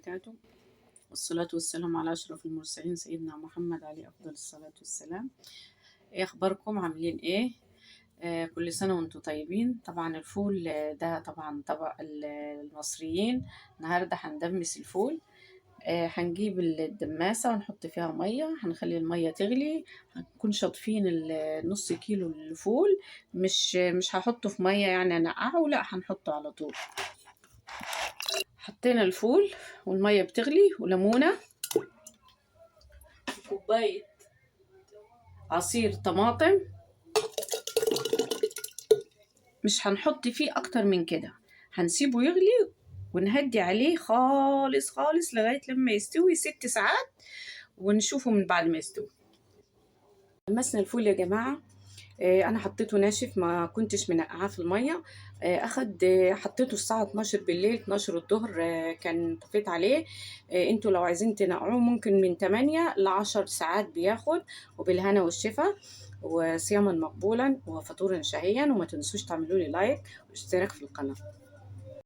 وبركاته، والصلاة والسلام على أشرف المرسلين سيدنا محمد عليه أفضل الصلاة والسلام. إيه أخباركم؟ عاملين إيه؟ كل سنة وأنتم طيبين. طبعا الفول ده طبعا طبق المصريين. النهاردة هندمس الفول. هنجيب الدماسة ونحط فيها مية، هنخلي المية تغلي، هنكون شاطفين النص كيلو الفول، مش هحطه في مية يعني انقعه، لا هنحطه على طول. حطينا الفول والمية بتغلي، وليمونة، كوباية عصير طماطم، مش هنحط فيه اكتر من كده، هنسيبه يغلي ونهدي عليه خالص خالص لغاية لما يستوي 6 ساعات، ونشوفه من بعد ما يستوي. دمسنا الفول يا جماعة. أنا حطيته ناشف، ما كنتش منقعاه في المية. حطيته الساعة 12 بالليل، 12 الظهر، كان طفيت عليه. انتوا لو عايزين تنقعوه ممكن من 8 ل 10 ساعات بياخد. وبالهنا والشفا، وصياما مقبولا وفطورا شهيا. وما تنسوش تعملوا لي لايك واشتراك في القناة.